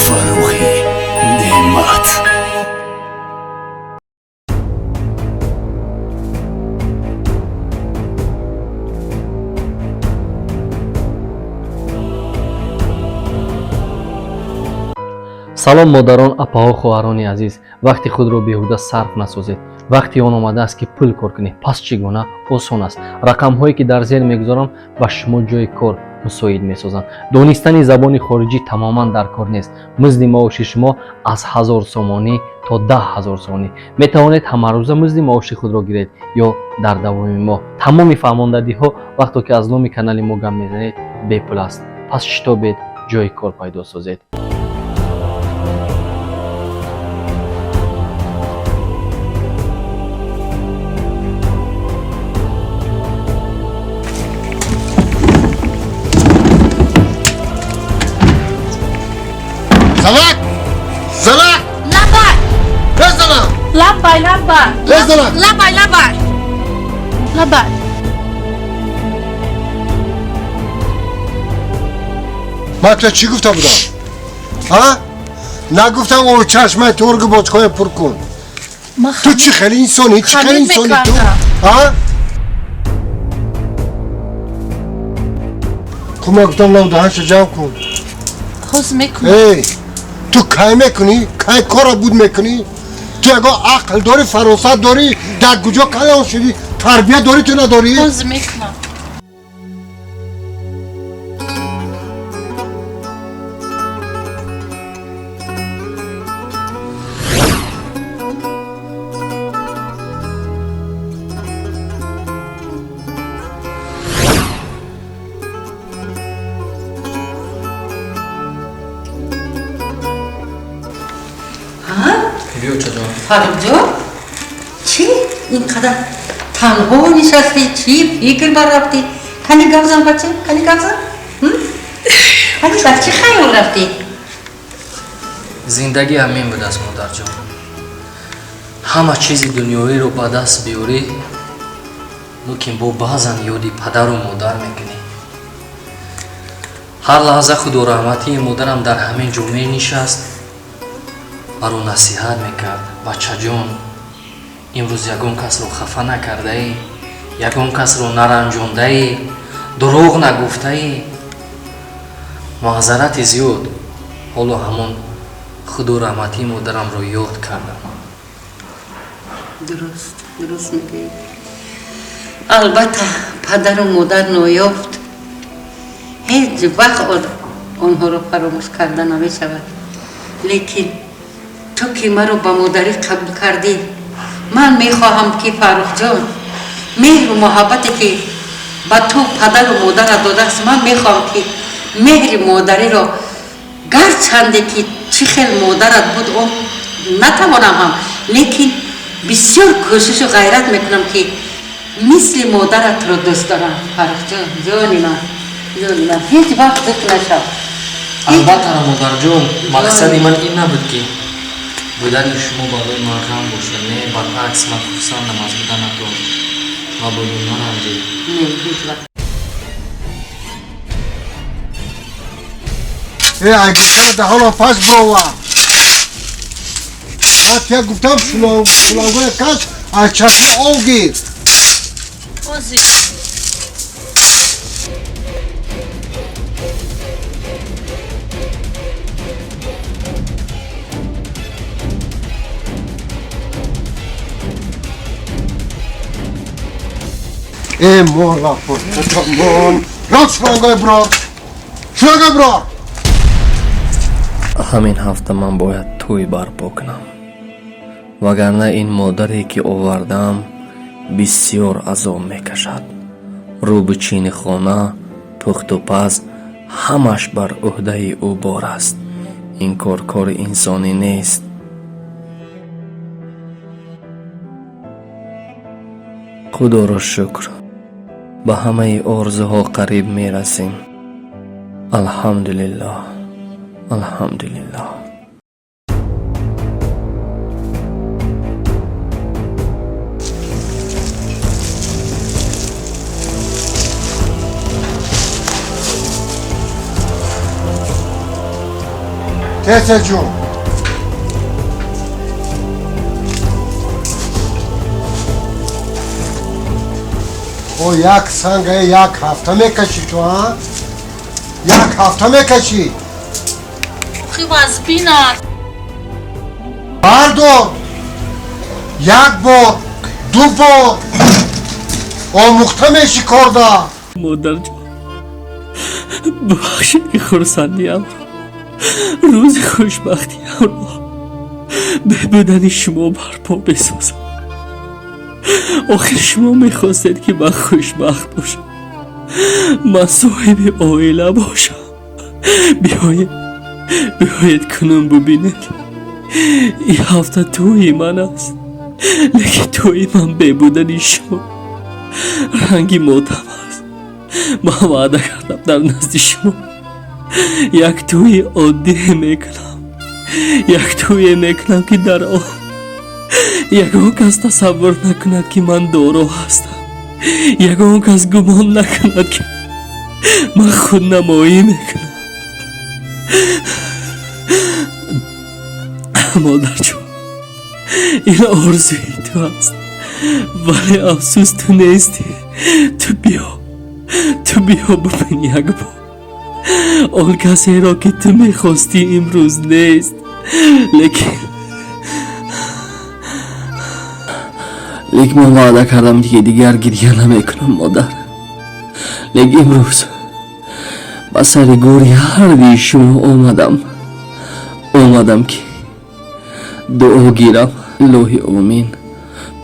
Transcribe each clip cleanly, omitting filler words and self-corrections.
Фаррухи Неъмат. Салом, модарон, апаҳо, хоҳарони азиз! Вақти худро беҳуда сарф насозед. Вақти он омадааст, ки пул кор кунед. Пас чӣ гуна? Осон аст. Рақамҳое, ки дар зер мегузорам, ба шумо ҷои кор мусоид месозанд. Донистани забони хориҷӣ тамоман дар кор нест. Музди маоши шумо аз 1000 сомонӣ то 10 000 сомонӣ. Метавонед ҳамарӯза музди маоши худро гиред ё дар давоми моҳ. Тамоми фаҳмондадиҳо, вақто ки аз номи канали мо гап мезанед, бепул аст. Пас шитобед, ҷои кор пайдо созед. Занак! Занак! Лаббай! Э, занак! Лаббай, лаббай! Э, занак! Лаббай, лаббай! Лаббай! Ман туя чӣ гуфта будам? А? Нагуфтам, о чашмаи торгу бочкоя пур кун. Ман Ту чӣ хели инсонӣ? Чӣ хели хамир инсонӣ ту? мекардам. А? Ку ман гуфтам, лав даҳанша ҷамъ кун. Ҳоз мекунам. Эй, ту кай мекунӣ? Кай кора буд мекунӣ? Ту ягон ақл дорӣ, фаросат дорӣ? Дар куҷо калон шудӣ? Тарбия дорӣ, ту надорӣ? Ҳоз мекунам. Биёчаҷон. Фаррухҷон, чӣ ин қадар танҳо нишастӣ? Чӣ фикр баррафтӣ? Кани гап зан, бача, кани гап зан. Кани, дар чӣ хаёл рафтӣ? Зиндагӣ ҳамин будааст, модарҷон. Ҳама чизи дунёиро ба даст биёрӣ, лекин бо баъзан ёди падару модар мекунӣ. Ҳар лаҳза худораҳматии модарам дар ҳамин ҷо менишаст, маро насиҳат мекард: «Бачаҷон, имрӯз ягон касро хафа накардаӣ, ягон касро наранҷондаӣ, дурӯғ нагуфтаӣ». Маъзарати зиёд, ҳоло ҳамон худораҳматии модарамро ёд кардам. Дуруст, дуруст мегӯӣ. Албатта, падару модар ноёфт, ҳеҷ вақт онҳоро фаромӯш карда намешавад. Лекин ту ки маро ба модарӣ қабул кардӣ, ман мехоҳам, ки, Фаррухҷон, меҳру муҳаббате, ки ба ту падару модарат додааст, ман мехоҳам, ки меҳри модариро, гарчанде ки чӣ хел модарат буд, он натавонам ҳам, лекин бисёр кӯшишу ғайрат мекунам, ки мисли модаратро дӯст дорам. Фаррухҷон, ҷони ман, ҷони ман, ҳеҷ вақт зиқ нашав. Албатта, модарҷон, мақсади ман ин набуд, ки будани шумо барои ман ғам бошад. Не, баръакс, ман хурсандам аз буданатон ва бодун наранҷед. Не, ҳеҷ вақт. Э, ай гуфтана даҳонам пас бирова. Ман тия гуфтам, шлангоя каш, аз чашма об гир. Ҳозир. Э, мола пуртамон. Рав, шлангоя бирор. Шлангоя бирор. Ҳамин ҳафта ман бояд тӯй барпо кунам, вагарна ин модаре, ки овардаам, бисёр азоб мекашад. Рӯбучини хона, пухту паз ҳамаш бар ӯҳдаи ӯ бор аст. Ин кор кори инсонӣ нест. Худоро шукр, Ба ҳамаи орзуҳо қариб мерасем. Алҳамдулиллоҳ, алҳамдулиллоҳ. Тез ҷун. О, як санга як ҳафта мекашӣ ту, а? Як ҳафта мекашӣ. Охи вазбин аст. Бардор. Як бор, ду бор омӯхта мешӣ корда. Модарҷон, бубахшед ки хурсандиамро, рӯзи хушбахтиамро бе будани шумо барпо бесозам. Охир шумо мехостед ки ман хушбахт бошам, ман соҳиби оила бошам. Биёед, биёед кунун бубинед. Ин ҳафта тӯи ман аст, лекин тӯи ман бе будани шумо ранги мотам аст. Ман ваъда кардам дар назди шумо як тӯи оддие мекунам, як тӯе мекунам ки дар он ягон кас тасаввур накунад ки ман доро ҳастам, ягон кас гумон накунад ки ман худнамоӣ мекунам. Модарҷон, ин орзуи ту аст, вале афсӯс ту нестӣ. Ту биё, ту биё бубин як бор. Он касеро ки ту мехостӣ имрӯз нест, лекин лек ман ваъда кардам ки дигар гирья намекунам, модар. Лек имрӯз ба сари гӯри ҳарди шумо омадам, омадам ки дуо гирам. Илоҳи омин.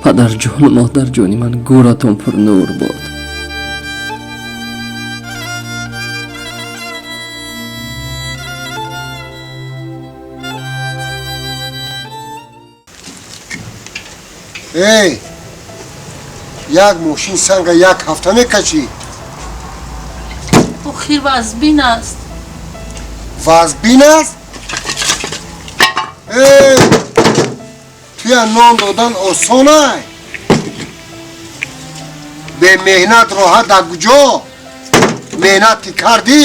Падарҷону модарҷони ман, гӯратон пурнур бод. Эй, як мошин санга як ҳафта мекашӣ. Охир вазбин аст. Вазбин аст? Эй, туя нон додан осон ай. Бемеҳнат роҳат дар куҷо? Меҳнат ки кардӣ,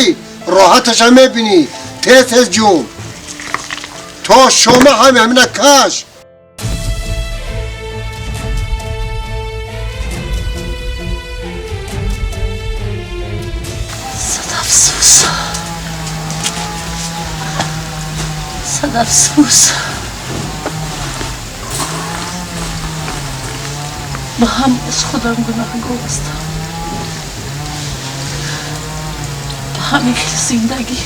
роҳаташа мебинӣ. Тез тез ҷун. То шома ҳами ҳамина каш. Сад афсӯс, сад афсӯс. Ба ҳамаш худам гунаҳгор ҳастам. Ба ҳамин хел зиндагӣ.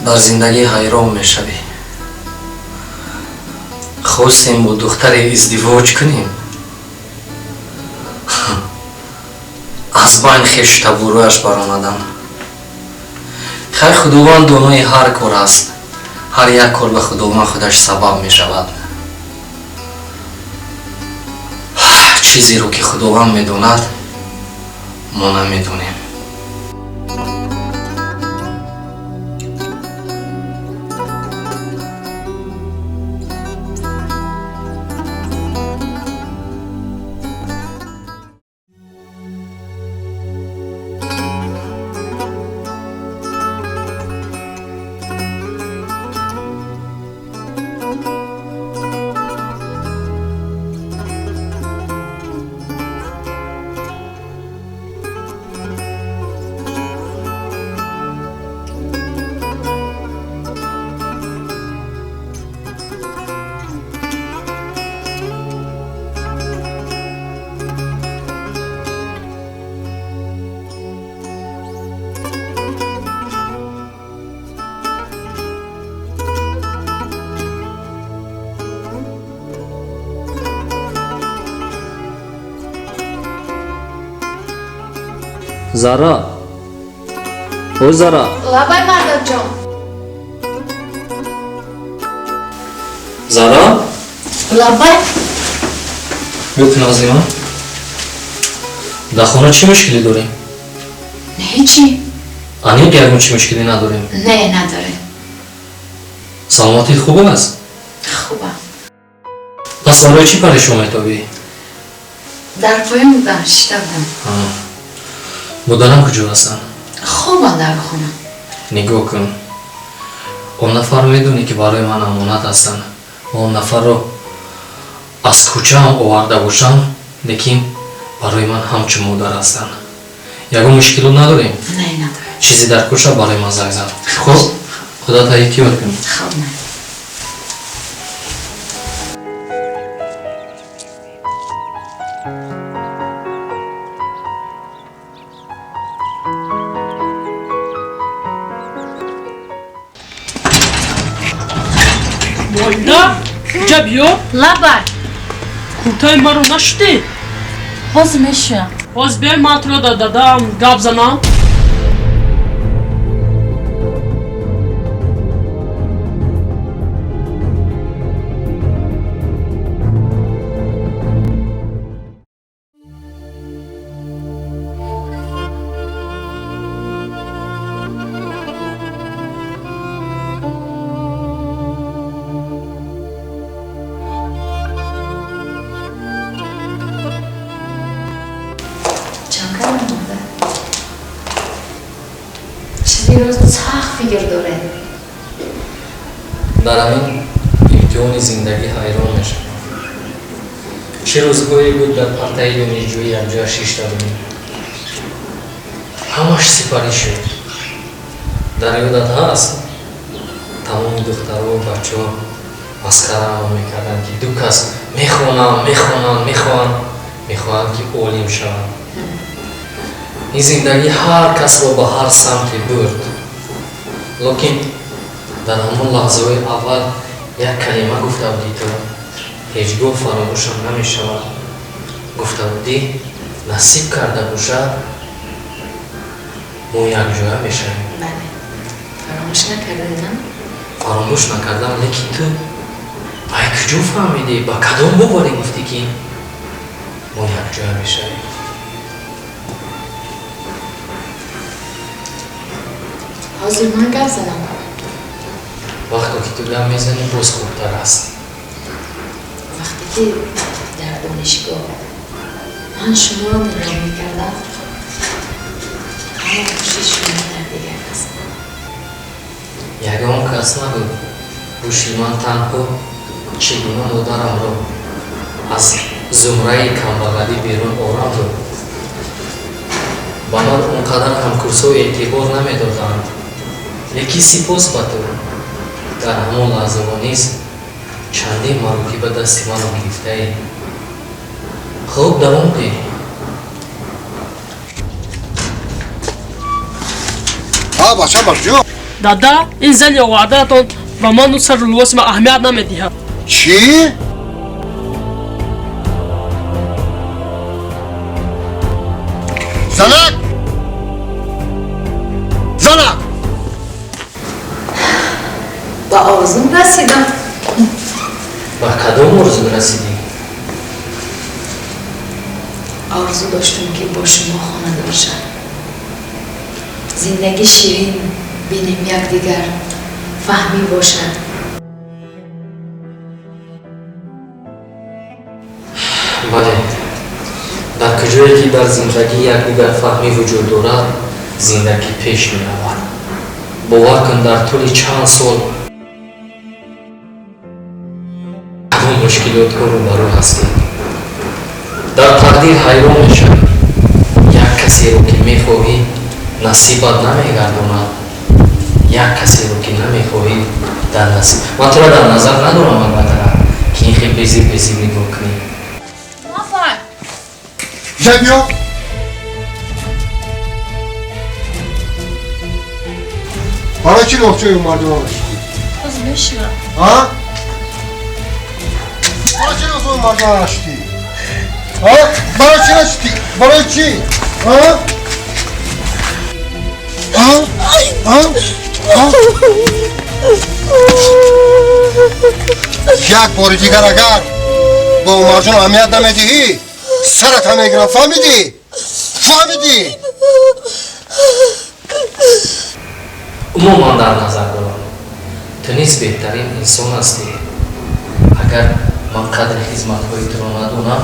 Дар зиндагӣ ҳайрон мешавӣ. Хостем бо духтаре издивоҷ кунем, аз байн хешу табуруяш баромадам. Хайр, Худованд донои ҳар кор аст. Ҳар як кор ба Худованд худаш сабаб мешавад. Чизеро ки Худованд медонад, мо намедонем. Зара. О Зара. Лабай мардонҷон. Зара? Лабай. Гуфт Назима. Дар хона чӣ мушкилӣ дорем? Ҳечи. Аниқ ягон чӣ мушкилӣ надорем? Не, надорем. Саломатит хуб аст? Хубам. Пас барои чӣ парешон метобӣ? Дар поён будам, шишта будам. Модарам куҷо ҳастанд? Хобанд дар хона. Нигоҳ кун. Он нафар медонӣ ки барои ман амонат ҳастанд. Он нафарро аз кӯчаам оварда бошам, лекин барои ман ҳамчун модар ҳастанд. Ягон мушкилот надорем? Не, надорем. Чизе дар кӯча барои ман занг зан. Хуб, худата эҳтиёт кун. Хуб. Моина, ҷа биё. Лабай. Куртаи маро нашудӣ? Ҳозир мешӯям. Ҳозир биёй ман туро дар дадам гап занам. Дар ҳамин имтиҳони зиндагӣ ҳайрон мешавам. Чӣ рӯзҳое буд дар партаи донишҷӯӣ якҷоя шишта будем. Ҳамаш сипарӣ шуд. Дар ёдат ҳаст? Тамоми духтару бачаҳо масхараамон мекарданд, ки ду кас мехонанд, мехонанд, мехоҳанд, мехоҳанд ки олим шаванд. Ин зиндагӣ ҳар касро ба ҳар самте бурд. Лекин дар ҳамон лаҳзаҳои аввал як калима гуфта будӣ ту, ҳеҷ гоҳ фаромӯшам намешавад. Гуфта будӣ насиб карда бошад, мо якҷоя мешавем. Бале, фаромӯш накардӣ, на? Фаромӯш накардам, лекин ту ай куҷо фаҳмидӣ, ба кадом боварӣ гуфтӣ ки мо якҷоя мешавем? Ҳозир ман гап задам. Вақте ки ту гап мезанӣ, боз хубтар аст. Вақте ки дар донишгоҳ ман шуморо нигоҳ мекардам, ҳама гӯши шумо дар дигар кас. Ягон кас набуд. Гӯши ман танҳо чӣ гуна модарамро аз зумраи камбағалӣ берун орам буд. Ба ман он қадар ҳамкурсҳо эътибор намедоданд. Лекин сипос ба ту. Дар ҳамон лаҳзаҳо низ чандин маротиба дасти маро гирифтаӣ. Хуб, давом деҳ. Бача, ба куҷо? Дада, ин зани овардаатон ба ману сару либоси ман аҳамият намедиҳад. Чӣ? Занак! Занак! Ба орзум расидам. Ба кадом орзу расидӣ? Орзу доштум, ки бо шумо хонадор шавам. Зиндагӣ ширин бинем, якдигар фаҳмӣ бошад. Бале, дар куҷое ки дар зиндагӣ якдигар фаҳмӣ вуҷуд дорад, зиндагӣ пеш меравад. Бовар кун, дар тӯли чанд сол кадом мушкилотҳо рӯбарӯ ҳастем. Дар тақдир ҳайрон мешавӣ. Як касеро ки мехоҳӣ, насибат намегардонад. Як касеро ки намехоҳӣ, дар насиб. Ман туро дар назар надорам, албатта, ки ин хел безир безир нигоҳ кунӣ. Ҷа биё. Барои чӣ лоқчаи мардумро нашудӣ? Ҳозир мешӯям. А? Барои чӣ лоқчаи мардумро нашудӣ? А? Барои чӣ нашудӣ? Барои чӣ? А? А? Як бори дигар агар ба Умарҷон аҳамият намедиҳӣ, сарата мегирам. Фаҳмидӣ? Фаҳмидӣ? Умуман дар назар дорам, ту низ беҳтарин инсон ҳастӣ. Агар ман қадри хизматҳои туро надонам,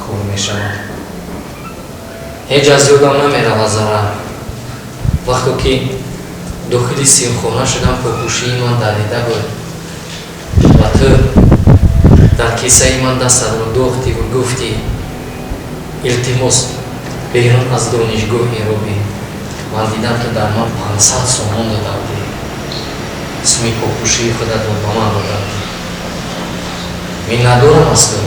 кор мешавад. Ҳеҷ аз ёдам намеравад, Зара, вақто ки дохили симхона шудам, покӯшии ман дарида буд ва ту дар кисаи ман дастатро дохтиву гуфтӣ: «Илтимос, берун аз донишгоҳ инро бин». Ман дидам, ту дар ман 500 сомон дода будӣ, суми покӯшии худатро ба ман дода будӣ. Миннатдорам аз ту.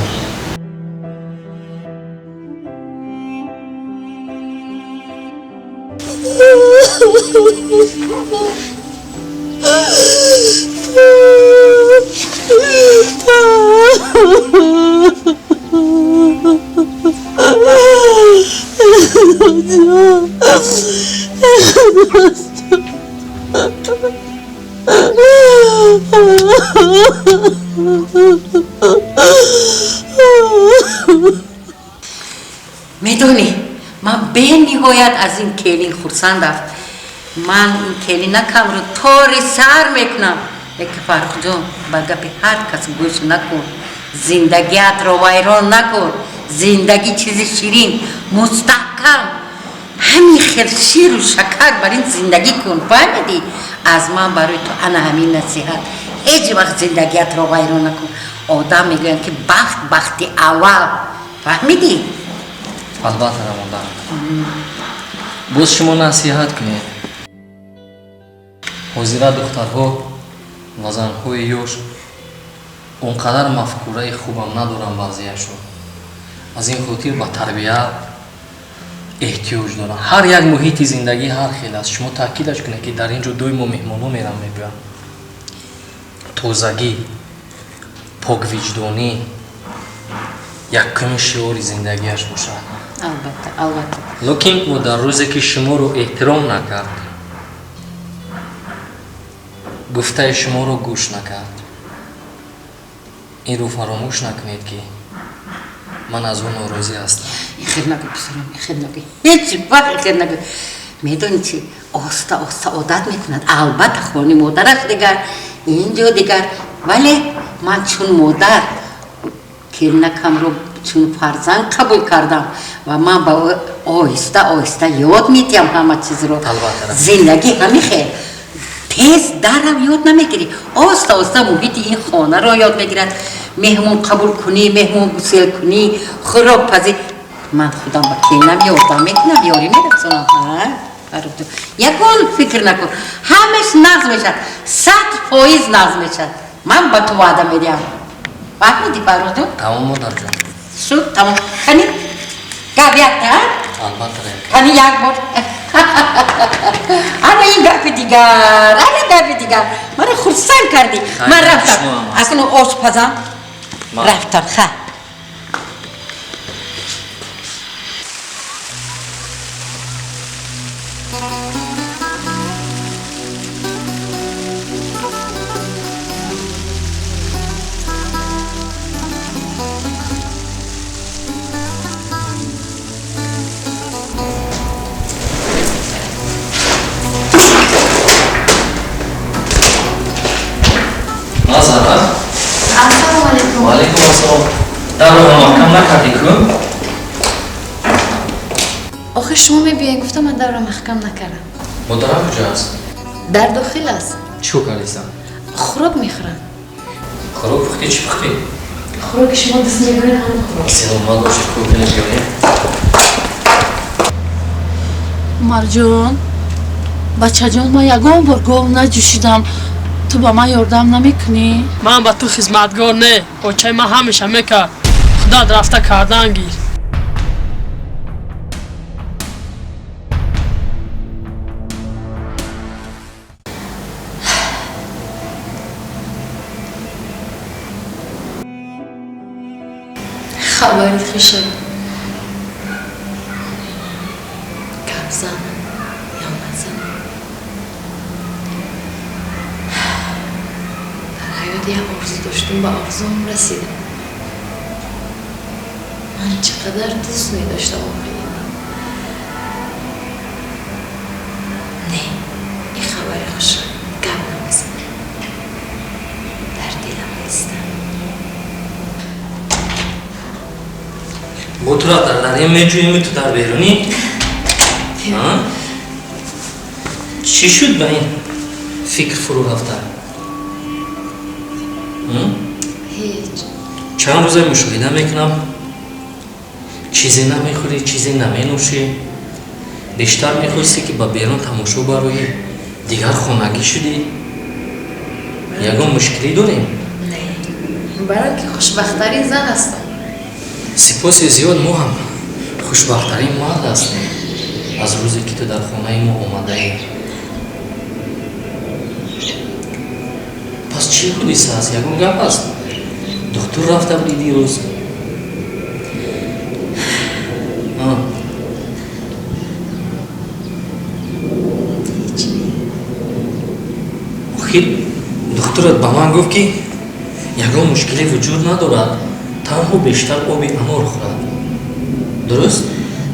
Медонӣ, ман бениҳоят аз ин келин хурсандам. Ман ин келинакамро тори сар мекунам. Лекин, Фаррухҷон, ба гапи ҳар кас гӯш накун, зиндагиатро вайрон накун. Зиндагӣ чизи ширин, мустаҳкам, ҳамин хел ширу шакар бар ин зиндагӣ кун. Фаҳмидӣ? Аз ман барои ту ана ҳамин насиҳат: ҳеҷ вақт зиндагиатро вайрон накун. Одам мегӯянд, ки бахт, бахти аввал. Фаҳмидӣ? Албатта, модар. Боз шумо насиҳат кунед. Ҳозира духтарҳо ва занҳои ёш он қадар мафкураи хубам надоранд баъзеяшон. Аз ин хотир ба тарбия эҳтиёҷ доранд. Ҳар як муҳити зиндагӣ ҳар хел аст. Шумо таъкидаш кунед, ки дар ин ҷо доимо меҳмонҳо мерам мебиёянд. Тозагӣ, поквиҷдонӣ якуми шиори зиндагиаш бошад. Албатта, албатта. Лекин ӯ дар рӯзе ки шуморо эҳтиром накард, гуфтаи шуморо гӯш накард, инро фаромӯш накунед, ки ман аз ӯ норозӣ ҳастам. Ихел нагӯ, писарам, ихел нагӯ, ҳеҷ вақт ихел нагӯ. Медонӣ чи, оҳиста оҳиста одат мекунад. Албатта, хони модараш дигар, ин ҷо дигар, вале ман чун модар келинакамро чун фарзанд қабул кардам ва ман ба ӯ оҳиста оҳиста ёд медиҳам ҳама чизро. Зиндагӣ ҳамин хел, тез дарав ёд намегирӣ, оҳиста оҳиста муҳити ин хонаро ёд мегирад: меҳмон қабул кунӣ, меҳмон гусел кунӣ, хӯрок пазӣ. Ман худам ба келинам ёрдам мекунам, ёрӣ мерасонам. Ягон фикр накун, ҳамаш нағз мешавад, 100% нағз мешавад. Ман ба ту ваъда медиҳам. Фаҳмидӣ, Фаррухҷон? Тамом, модарҷон. Шуд, тамом. Кани, гап якта? Албатта. Кани, як бор. Ана ин гапи дигар, ана гапи дигар. Мара хурсанд кардӣ. Ман рафтам, акнун ош пазам. Рафтам, ха. Ассалому алайкум. Ва алайкум ассалом. Дарро маҳкам накардӣ ку? Охир шумо мебиёед, гуфта ман дарро маҳкам накардам. Модарам куҷо аст? Дар дохил аст. Чӣ кор кардистам? Хӯрок мехӯрам. Хӯрок пухтӣ? Чӣ пухтӣ? Хӯроки шумо дӯст медоред, ҳамон хӯрок. Саломат бошед, кӯкина биёем. Умарҷон, бачаҷон, ман ягон бор гов наҷӯшидам. Ту ба ман ёрдам намекунӣ? Ман ба ту хизматгор не, очаи ман ҳамеша мекард. Худат рафта кардан гир. Хабари хиша гап занам ё назанам? Хурдиам орзу доштум, ба орзуам расидам. Ман чӣ қадар дӯст медоштам охирина. Не, ин хабари хушро гап намезанам. Дар дилам нестам. Бо тура дар дарё меҷӯем, ту дар берунӣ. Чӣ шуд ба ин фикр фурӯ рафта? Ҳеҷ. Чанд рӯзе мушоҳида мекунам, чизе намехӯрӣ, чизе наменӯшӣ. Бештар мехостӣ, ки ба берун тамошо бароӣ, дигар хонагӣ шудӣ. Ягон мушкилӣ дорем? Не, барои ки хушбахттарин зан ҳастам. Сипоси зиёд, мо ҳам хушбахттарин мард ҳастем аз рӯзе ки ту дар хонаи мо омадаӣ. Пас чӣ ҳодиса аст? Ягон гап аст? Духтур рафта будӣ дирӯз? Охир духтурат ба ман гуфт, ки ягон мушкиле вуҷуд надорад, танҳо бештар оби анор хӯрад. Дуруст?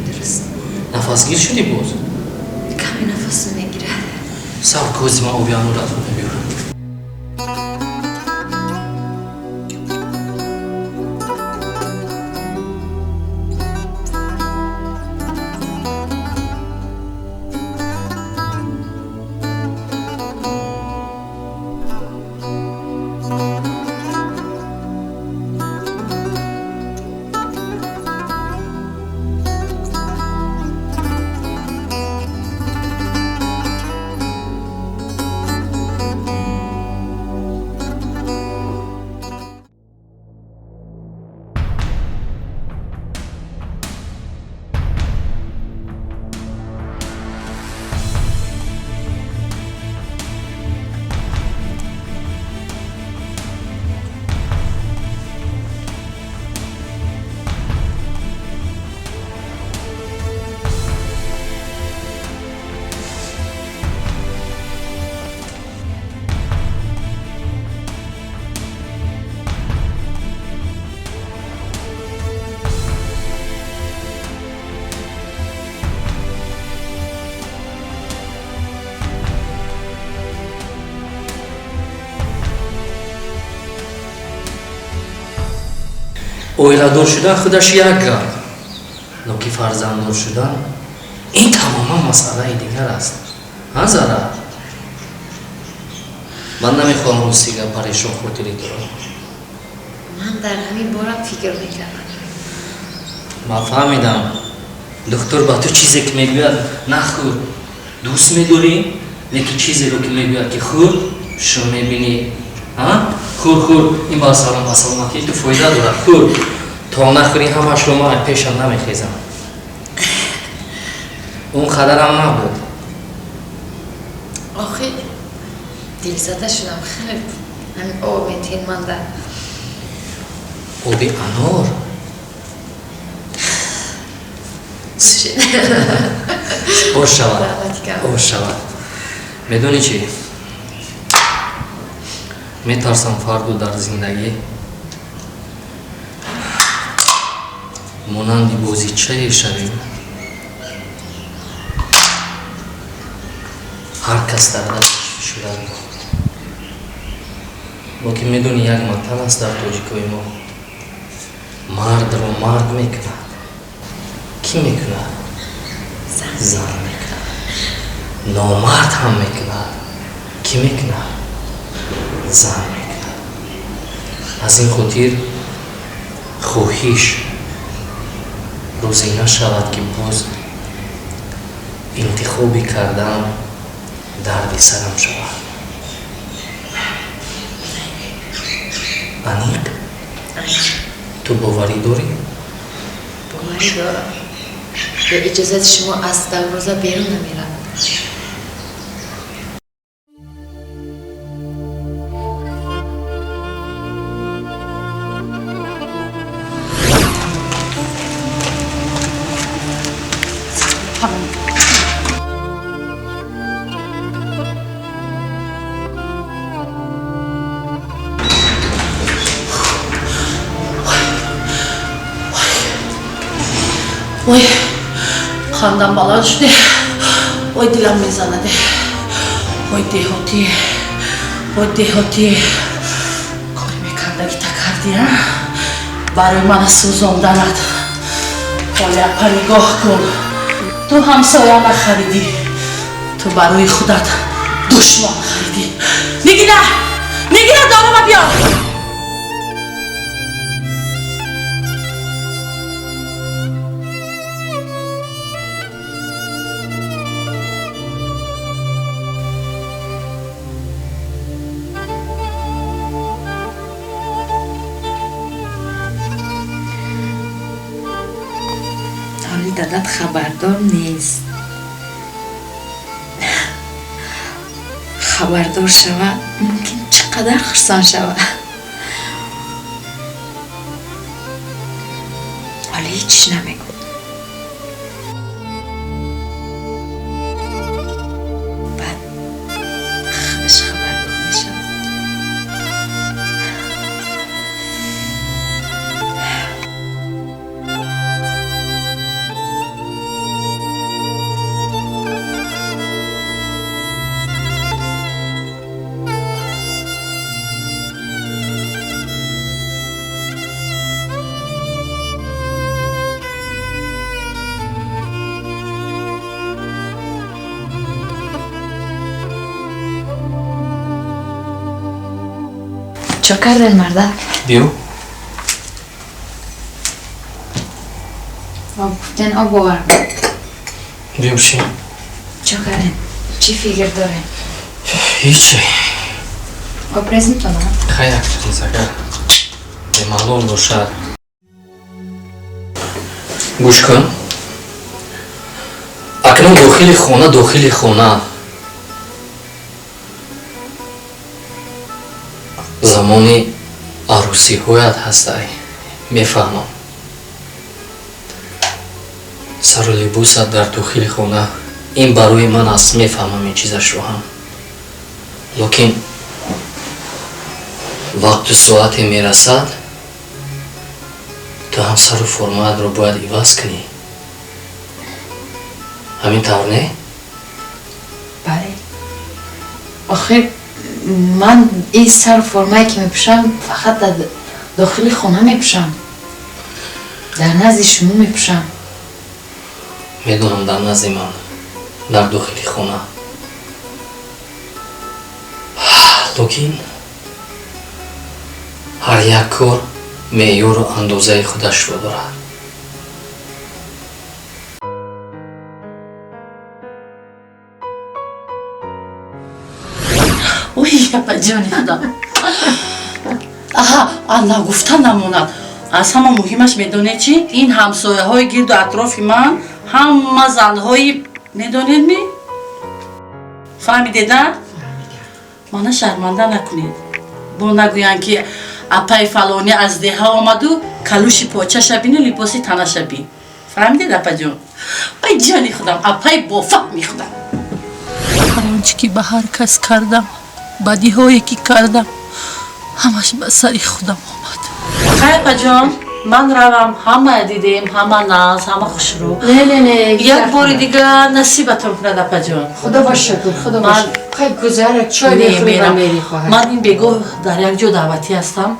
Дуруст. Нафасгир шудӣ боз? Каме нафас мегирад. Сабр, кози ман оби анорат мебиёрам. Оиладор шудан худаш як гап, лекин фарзанддор шудан ин тамоман масъалаи дигар аст. Ҳа, Зара, ман намехоҳам рости гап парешон хотири туро. Ман дар ҳамин бора фикр мекардам. Ман фаҳмидам, духтур ба ту чизе ки мегӯяд нахӯр, дӯст медорӣ, лекин чизеро ки мегӯяд ки хӯр, шур мебинӣ. Хӯр, хӯр, ин ба саломатии ту фоида дорад, хӯр. То нахӯрӣ ҳамашро ман пешам намехезам. Он қадарам набуд. Охи дилзада шудам, хеле ҳамин об метин манда. Оби анор? Ош шавад, ош шавад. Медонӣ чӣ? Метарсам фарду дар зиндагӣ монанди бозичае шавем, ҳар кас дар дасташ фишурад. Лекин медонӣ, як матал аст дар тоҷикои мо: мардро мард мекунад. Кӣ мекунад? Зан мекунад. Номард ҳам мекунад. Кӣ мекунад? Зан мекунад. Аз ин хотир хоҳиш, рӯзе нашавад, ки боз интихоби кардан дарди сарам шавад. Аниқ? Ту боварӣ дорӣ? Боварӣ дорам. Бо иҷозати шумо аз дарвоза берун намеравам. Ой, қандам баланд шуде. Ой, дилам мезанаде. Ой, деҳотӣ, ой, деҳотӣ, кори мекардагита кардӣ, а? Барои мана сӯзонданат. Ҳоли апа нигоҳ кун, ту ҳамсоя нахаридӣ, ту барои худат душман харидӣ. Нигина, Нигина, дорума биёр. Дадат хабардор нест. Хабардор шава, мумкин чӣ қадар хурсанд шава. Ҳоло ҳеҷ намегӯ. Баъд худаш хабардор мешавад. Чо карден, мардак? Биё. Гуфтен об овард. Биё бишин. Чо карден? Чӣ фикр дорем? Ҳичи. Об резимтона? Хай, як чиз агар бемалол бошад. Гӯш кун. Акнун дохили хона, дохили хона. Замони арӯсиҳоят ҳастай, мефаҳмам. Сару либосат дар дохили хона ин барои ман аст, мефаҳмам ин чизашро ҳам. Лекин вақту соате мерасад, ту ҳам сару формаатро бояд иваз кунӣ. Ҳамин тавр не? Бале. Охир ман ин сару формае ки мепӯшам, фақат дар дохили хона мепӯшам. Дар назди шумо мепӯшам. Медонам, дар назди ман, дар дохили хона. Лекин ҳар як кор меъёру андозаи худашро дорад. Ой, апаҷони худам. Аҳа, алла гуфта намонад. Аз ҳама муҳимаш медонед чӣ? Ин ҳамсояҳои гирду атрофи ман ҳама занҳои медонед ми? Фаҳмидед, а? Мана шарманда накунед. Бо нагӯянд ки апаи фалонӣ аз деҳа омаду калуши почаша бину либоси танаша бин. Фаҳмидед, апаҷон? Ай ҷони худам, апаи бофаҳми худам. Ҳар он чӣ ки ба ҳар кас кардам, бадиҳое ки кардам, ҳамаш ба сари худам омад. Хай, апаҷон, ман равам, ҳама дидем, ҳама наз, ҳама хушрӯ. Не, не, не. Як бори дига насибатон кунад, апаҷон. Худо ба шукр, худо ба шукр. Хай, гузара, чой мехӯри ва мери, хоҳар. Ман ин бегоҳ дар як ҷо даъватӣ ҳастам,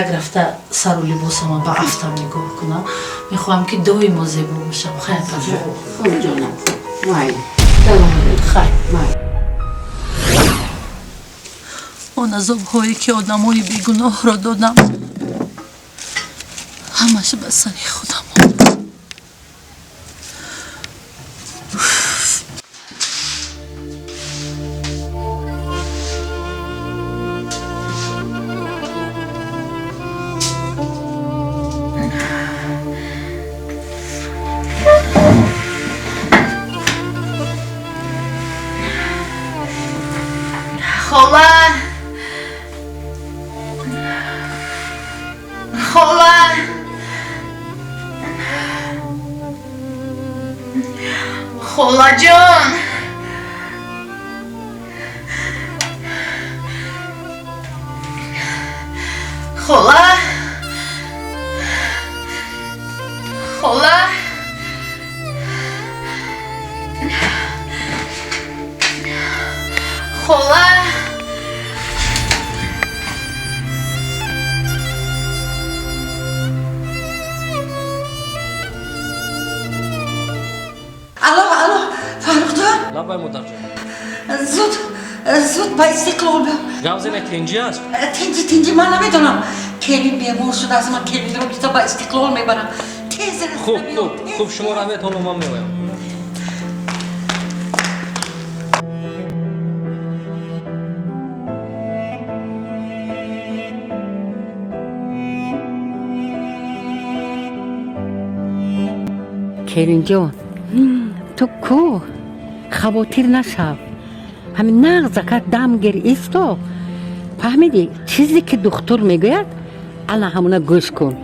як рафта сару либосама ба афтам нигоҳ кунам. Мехоҳам ки доимо зебо бошам. Хай, апаҷон. Хуб, ҷонам, хуб. Майли. Салом алейкум. Хай. Майли. Он азобҳое ки одамои бегуноҳро додам, ҳамаш ба сари худам омад. Хола! Хола! Холаҷон! Хола! Хола! Хола. Алло, алло, Фаррухҷон. Лаббай, модарҷон. Зуд, зуд ба Истиқлол биё. Гап зане, тинҷӣ аст? Тинҷӣ, тинҷӣ, ман намедонам. Келин бемор шудааст, ман келинро гирифта ба Истиқлол мебарам. Тез. Хуб, хуб, хуб, шумо равед, ҳоло ман меоям. Келинҷон, ту ку хавотир нашав, ҳамин нағзака дам гир, исто, фаҳмидӣ? Чизе ки духтур мегӯяд, ана ҳамуна гӯш кун.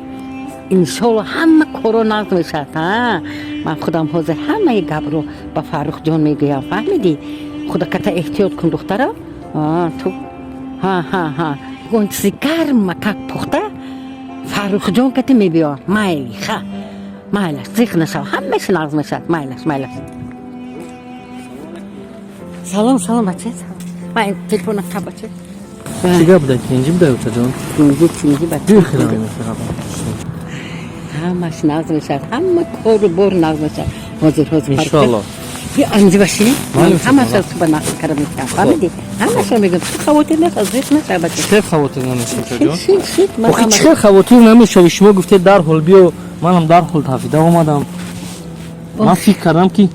Иншолло, ҳама коро нағз мешавад. Ман худам ҳозир ҳамаи гапро ба Фаррухҷон мегӯям, фаҳмидӣ? Худаката эҳтиёт кун, духтара. Ту ҳа ҳа ҳа, он чизи гармакак пухта Фаррухҷон кати мебиё. Майли, ха, майлаш, зиқ нашав, ҳамааш нағз мешавад. Майлаш, майлаш. Салом, салом, бача. Ман телефона қа, бача. Чӣ гап буда, тинҷӣ буда, очаҷон? Тинҷӣ, тинҷӣ, бача. Дир. Ҳамаш нағз мешавад, ҳама кору бор нағз мешавад. Ҳозир, ҳозир. Иншоалло. Би анҷи башини, ҳамаша суба нақл кара метиҳам, фаҳмидӣ? Ҳамаша мегӯям, ту хавотир нашав, зиқ нашав, бача. Чӣ хел хавотир намешавӣ, очаҷон? Шит, шит. Охи, чӣ хел хавотир намешавӣ? Шумо гуфтед дарҳол биё, манам дарҳол тафида омадам. Ман фикр кардам, ки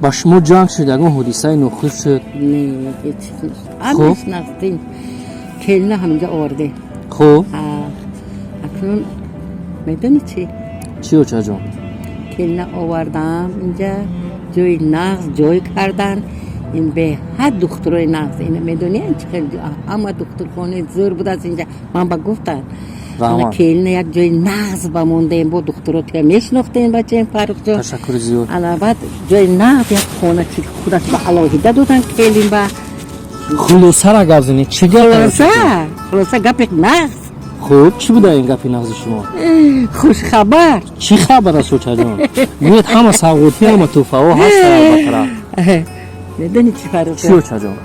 ба шумо ҷанг шуд, ягон ҳодисаи нохуш шуд. Не, ҳеҷ чиз нашуд, ҳамаш нағз. Келина ҳаминҷа овардем. Хуб. Акнун медонӣ чӣ? Чӣ, очаҷон? Келина овардам инҷа, ҷои нағз ҷой кардан. Ин беҳад духтурои нағз, ина медонӣ, чӣ хел ҳама духтурхонаи зӯр будааст инҷа. Ман ба гуфтам, келина як ҷои нағз ба мондем, бо духтуро туя мешинохтем, бачаем Фаррухҷон. Ташаккури зиёд. Ана баъд ҷои нағз, як хона чи худаш ба алоҳида додан келин ба. Хулосара гап занед, чӣ гап? Хулоса, хулоса, гапи нағз. Хуб, чӣ буда ин гапи нағзи шумо? Хушхабар. Чӣ хабар аст, очаҷон? Гӯед, ҳама савғотӣ, ҳама тӯҳфаҳо ҳастанд ба тараф. Медонӣ чӣ, Фаррухҷон? Чӣ, очаҷон?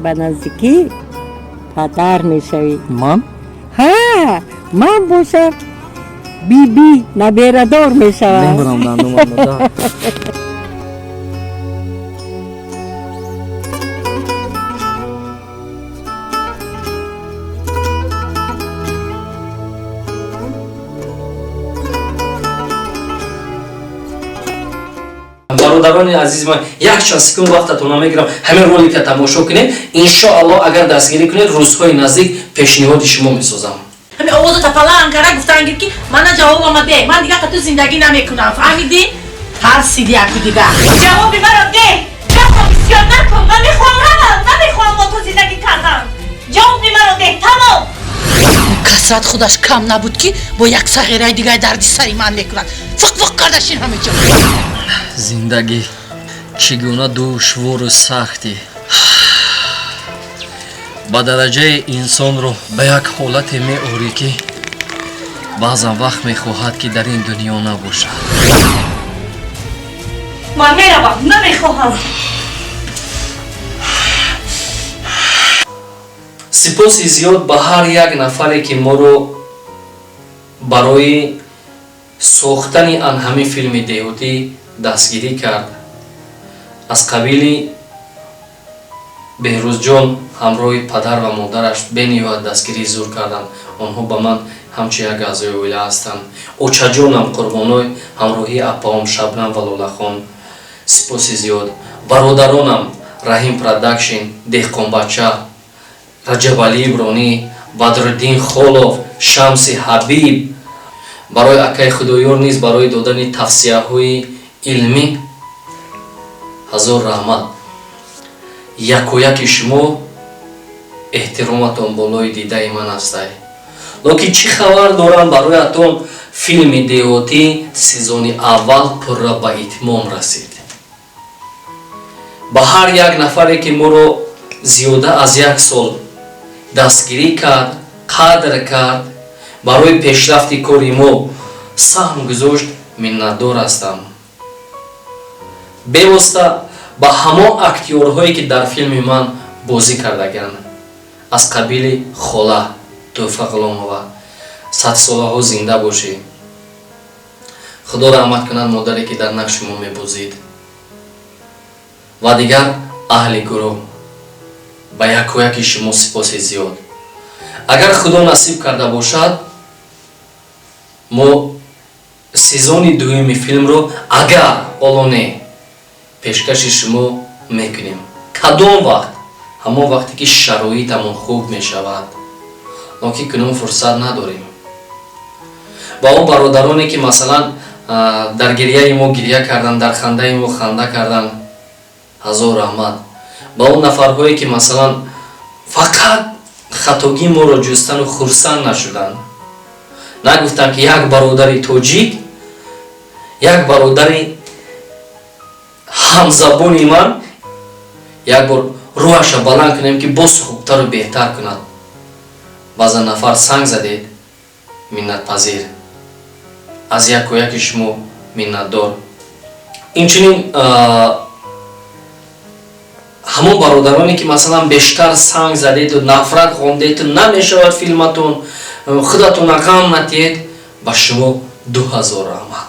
Ба наздикӣ падар мешавӣ. Ман? Ҳа, ман бошам биби, наберадор мешавам. Мебарам дандумам, модар. Бародарони азизи ман, якчанд секунд вақтатон мегирам, ҳамин ролика тамошо кунед. Иншоалло, агар дастгирӣ кунед, рӯзҳои наздик пешниҳоди шумо месозам. Ҳамин овозу тапаланг кара гуфтан гир, ки мана ҷавобама деҳ, ман дигар қату зиндагӣ намекунам, фаҳмидӣ? Тарсиди яку дигар. Ҷавоби маро деҳ, гапро бисёр накун. Ман мехоҳам равам, намехоҳам бо ту зиндагӣ кардан. Ҷавоби маро деҳ, тамом. Касрат худаш кам набуд, ки бо як сағираи дигари дарди сари ман мекунад. Фуқ фуқ карда шин ҳама ҷо. Зиндагӣ чӣ гуна душвору сахтӣ, ба дараҷаи инсонро ба як ҳолате меорӣ, ки баъзан вақт мехоҳад, ки дар ин дунё набошад. Ман меравам, намехоҳам. Сипоси зиёд ба ҳар як нафаре, ки моро барои сохтани ан ҳамин филми деҳотӣ дастгирӣ кард, аз қабили Беҳрӯзҷон ҳамроҳи падар ва модараш бениҳоят дастгирии зур карданд. Онҳо ба ман ҳамчун як аъзои оила ҳастанд. Очаҷонам Қурбоной ҳамроҳии апаом Шабнам ва Лолахон, сипоси зиёд. Бародаронам Раҳим Продакшн, Деҳқонбача, Раҷабалӣ Ибронӣ, Бадруддин Холов, Шамси Ҳабиб, барои акаи Худоёр низ барои додани тавсияҳои илмӣ ҳазор раҳмат. Якояки шумо эҳтироматон болои дидаи ман ҳастай. Лекин чӣ хабар дорам бароятон: филми деҳотӣ сезони аввал пурра ба итмом расид. Ба ҳар як нафаре, ки моро зиёда аз як сол дастгирӣ кард, қадр кард, барои пешрафти кори мо саҳм гузошт, миннатдор ҳастам. Бевосита Ба ҳамон актёрҳое, ки дар филми ман бозӣ кардагианд, аз қабили хола Тӯҳфа Ғуломова, садсолаҳо зинда бошӣ. Худо раҳмат кунад модаре, ки дар нақши мо мебозид, ва дигар аҳли гурӯҳ. Ба якояки шумо сипоси зиёд. Агар Худо насиб карда бошад, мо сезони дуюми филмро, агар ҳоло не, пешкаши шумо мекунем. Кадом вақт? Ҳамон вақте ки шароитамон хуб мешавад, лекин кунун фурсат надорем. Ба он бародароне, ки масалан дар гирьяи мо гирья карданд, дар хандаи мо ханда карданд, ҳазор раҳмат. Ба он нафарҳое, ки масалан фақат хатогии моро ҷустану хурсанд нашуданд, нагуфтанд, ки як бародари тоҷик, як бародари ҳамзабони ман як бор рӯҳаша баланд кунем, ки боз хубтару беҳтар кунад. Баъзан нафар санг задед, миннатпазир, аз якояки шумо миннатдор. Инчунин ҳамон бародароне, ки масалан бештар санг задеду нафрат хондеду намешавад филматон, худатона ғам натиҳед, ба шумо 2000 раҳмат.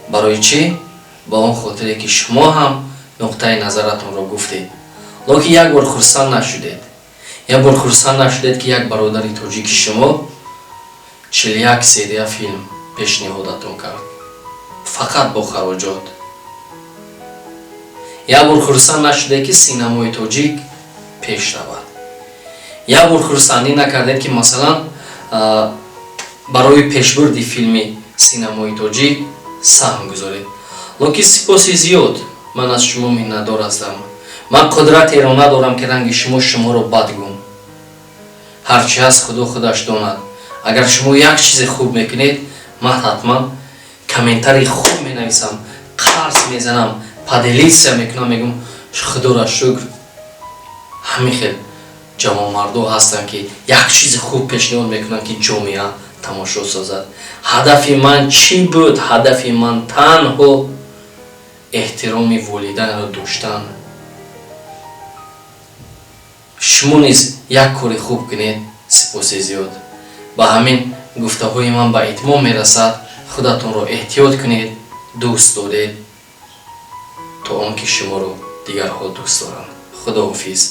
Барои чӣ? Ба он хотире, ки шумо ҳам нуқтаи назаратонро гуфтед, лекин як бор хурсанд нашудед, як бор хурсанд нашудед, ки як бародари тоҷики шумо 41 серия филм пешниҳодатон кард фақат бо хароҷот. Як бор хурсанд нашудед, ки синамои тоҷик пеш равад. Як бор хурсандӣ накардед, ки масалан барои пешбурди филми синамои тоҷик саҳм гузоред. Лекин сипоси зиёд, ман аз шумо миннатдор ҳастам. Ман қудратеро надорам, ки ранги шумо шуморо бад гум. Ҳарчи ҳаст, Худо худаш донад. Агар шумо як чизе хуб мекунед, ман ҳатман комментарии хуб менависам, қарз мезанам, поделиться мекунам, мегӯм: худоро шукр, ҳамин хел ҷавонмардо ҳастанд, ки як чизи хуб пешниҳод мекунанд, ки ҷомеа тамошо созад. Ҳадафи ман чӣ буд? Ҳадафи ман танҳо эҳтироми волидайнро доштан. Шумо низ як кори хуб кунед. Сипоси зиёд. Ба ҳамин гуфтаҳои ман ба итмом мерасад. Худатонро эҳтиёт кунед, дӯст доред, то он ки шуморо дигарҳо дӯст доранд. Худоҳофиз.